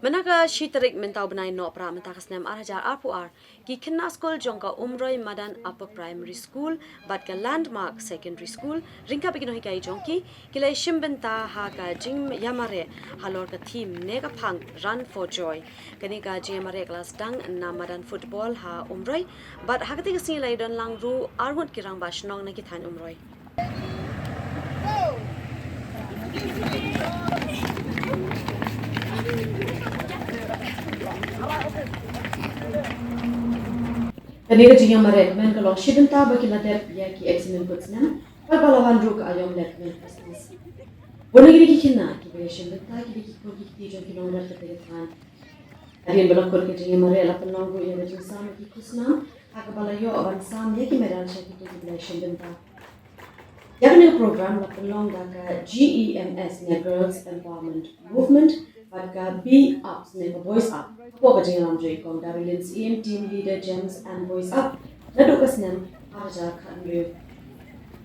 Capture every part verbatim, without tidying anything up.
Na ka shi tarik mynta u bnai Nohprah mynta ka snem ar hajar arphew ar, ki khynnah skul jong ka Umroi Madan Upper Primary School bad ka Landmark Secondary School ryngkat bad ki nonghikai jong ki, ki la shim bynta ha ka jingïamareh halor ka theme Ne Ka Phang, Run for Joy. Kane ka jingïamareh ka la sdang na madan football ha Umroi bad ha katei ka sngi la ïadon lang ruh arngut ki rangbah shnong na ki thaiñ Umroi. Kane ka jingïamareh kmen ka long shi bynta ba ki la dep ïa ki exam kut snem bad ba la wan ruh ka aïom leh kmen Christmas. Bun na kine ki khynnah kiba ïashim bynta ki dei ki khun ki kti jong ki nongrep katei ka thaiñ. Hadien ba la kut ka jingïamareh la pynlong ruh ïa ka jingsam ïa ki khusnam ha kaba la ïoh ban sam ïa ki medal sha kito kiba la ïashim bynta. Ïa kane ka program la pynlong da ka G E M S ne Girls Empowerment Movement bad ka Be Up ne ka Boys Up. Hapoh ka jingïalam jong i Kong Darilyn Syiem, Team Leader Gems and Boys Up, naduh ka snem ar hajar khathynriew.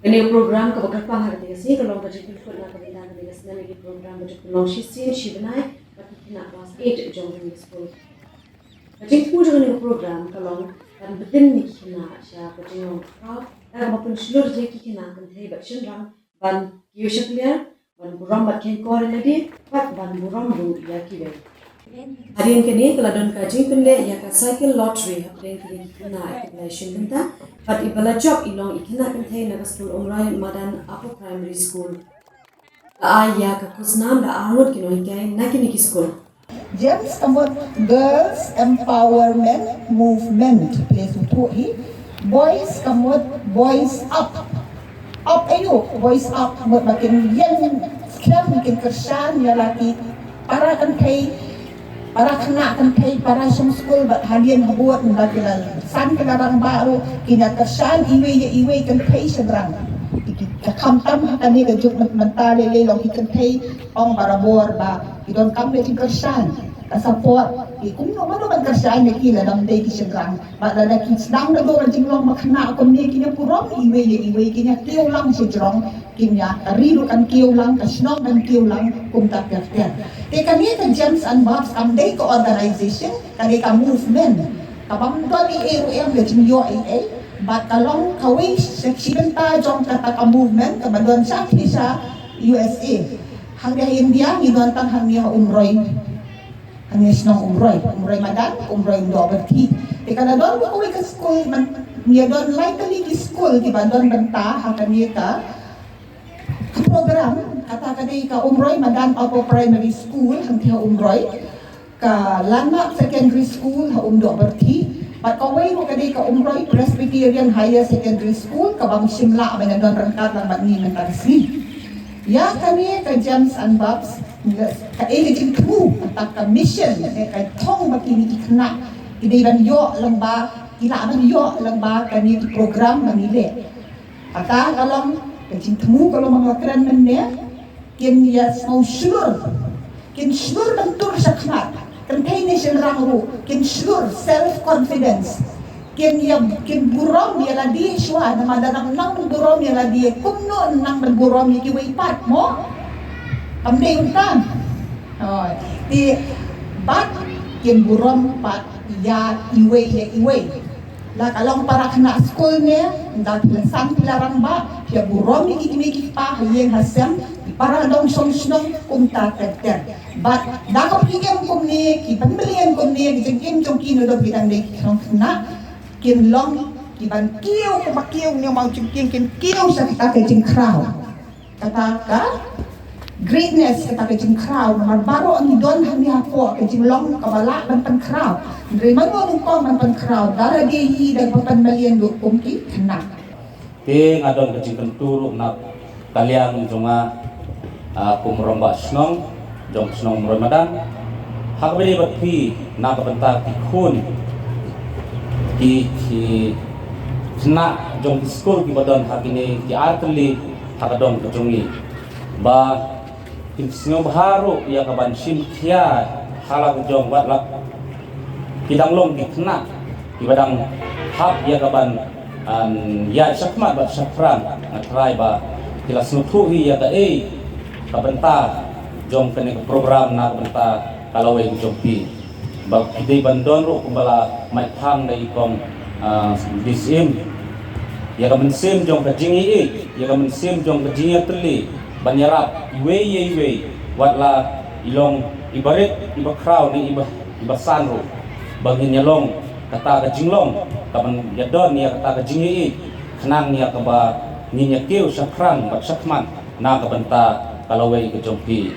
Kane ka program kaba kyrpang ha katei ka sngi ka long ka jingpynkhot na ka bynta kane ka snem ïa ki program ba ju pynlong shisien shi bnai bad ki khynnah klas eight jong kane ka skul. Ka jingthmu jong kane ka program ka long ban pynbeit ïa ki khynnah sha ka jinglong khraw, da kaba pynshlur ïa ki khynnah kynthei bad shynrang ban kiew shakliar, ban burom bad kheiñkor ïa lade bad ban burom ruh ïa kiwei. Hadien kane ka la don ka jingpynleh ïa ka cycle lottery hapdeng kine ki khynnah kiba la shim bynta bad iba la jop i long i khynnah kynthei na ka skul Umroi Madan Upper Primary School. La ai ïa ka khusnam da arngut ki nonghikai na kine ki skul. Gems ka mut Girls Empowerment Movement, phi sngewthuh hi. Boys ka mut Boys Up. Up aïu? Boys Up ka mut ba kin ïeng skhem, kin kyrshan ïa la ki para kynthei, para khynnah kynthei, para shong skul bad hadien habud, ba ki la san ki la rangbah ruh kin ïa kyrshan iwei ïa iwei, kynthei shynrang. Ki, ki, ka khamtam ha kane ka juk myn-, mynta lei lei long ki kynthei ong barabor ba ki donkam ka jingkyrshan, ka support. Ki kumno mano ban kyrshan ïa ki lada ym dei ki shynrang. Bad lada ki sdang da ka jinglong ba khynnah kumne, kin ïa burom iwei ïa iwei, kin ïa kiew lang shajrong, kin ïa, ka ri ruh kan kiew lang, ka shnong kan kiew lang, kumta ter ter. Te kane ka Gems and Bobs kam dei ka organization, ka dei ka movement. Ka bym don ei ei ruh em, ka jingïoh ei ei. Bad ka long kawei shi bynta jong kata ka movement kaba don sha ki sha U S A. Hangne ha India ngi don tang hangne ha Umroi. Hangne shnong Umroi, Umroi Madan, Umroi Umdoh Byrthi. Te ka la don kawei ka skul, man, ngi don lai tylli ki skul kiba don bynta ha kane ka, ka program, kata ka dei ka Umroi Madan Upper Primary School hangtei ha Umroi, ka Landmark Secondary School ha Umdoh Byrthi, bad kawei ruh ka dei ka Umroi Presbyterian Higher Secondary School, kaba ngim shym lah ban ïadon ryngkat lang bad ngi mynta ka sngi. Ïa kane ka Gems and Bobs, ka, eh, ka jingthmu, kata ka mission, eh, ka thong ba kine ki khynnah ki dei ban ïoh lyngba, ki lah ban ïoh lyngba kane ki program ba ngi leh. Kata ka long ka jingthmu, ka long ba nga kren mynne, kin ïa sngew shlur, kin shlur ban tur shakhmat. Kynthei ne shynrang ruh kin shlur, self confidence. Kin ïa, kin burom ïa lade shuwa, namar lada nang nang burom ïa lade, kumno nang ban burom ïa kiwei pat mo? Kam dei kumta. Oh, te bad kin burom pat ïa iwei ïa iwei. La ka long para khynnah skul ne, ynda phi la san phi la rangbah, phi ïa burom ïa ki kmie ki kpa ha ïing ha sem, ki para dong shong shnong, kumta ter ter. Bad da kaba ki im kumne, ki ban byllian kumne, ki jingim jong ki naduh ki dang dei ki khynnah, kin long ki ban kiew, kaba kiew ne, ma u jingkieng, kin kiew sha kata ka jingkhraw. Kata ka greatness, kata ka jingkhraw, namar baroh ngi don hangne hapoh ka jinglong kaba lah ban pynkhraw. Hynrei mano nyngkong ban pynkhraw, da lade hi da ba pynbyllian ruh kum ki khynnah. Te nga don ka jingkyntu ruh na ka liang jong nga, ah, kum rangbah shnong jong shnong Umroi Madan. Ha kaba ïadei bad phi na ka bynta ki khun, ki, ki khynnah jong ki skul kiba don ha kine ki ar tylli ha ka dong ka jong ngi, ba kin sngewbha ruh ïa ka ban shim khia ha la ka jong wat la ki dang long ki khynnah kiba dang hap ïa ka ban, um, ïaid shakhmat bad shaphrang. Nga tharai ba ki la sngewthuh hi ïa kaei ka bynta jong kane ka program na ka bynta ka lawei ka jong phi. Ba phi dei ban don ruh kumba la mih phang da i kong, ah, D C M. Ïa ka mynsiem jong ka jingïeit, ïa ka mynsiem jong ka jingïatylli ban ïarap iwei ïa iwei, wat la i long iba rit, iba khraw ne iba, iba san ruh. Ba ngin ïa long kata ka jinglong kaban ïa don ïa kata ka jingïeit, khnang ïa kaba ngin ïa kiew shaphrang bad shakhmat na ka bynta ka lawei ka jong phi.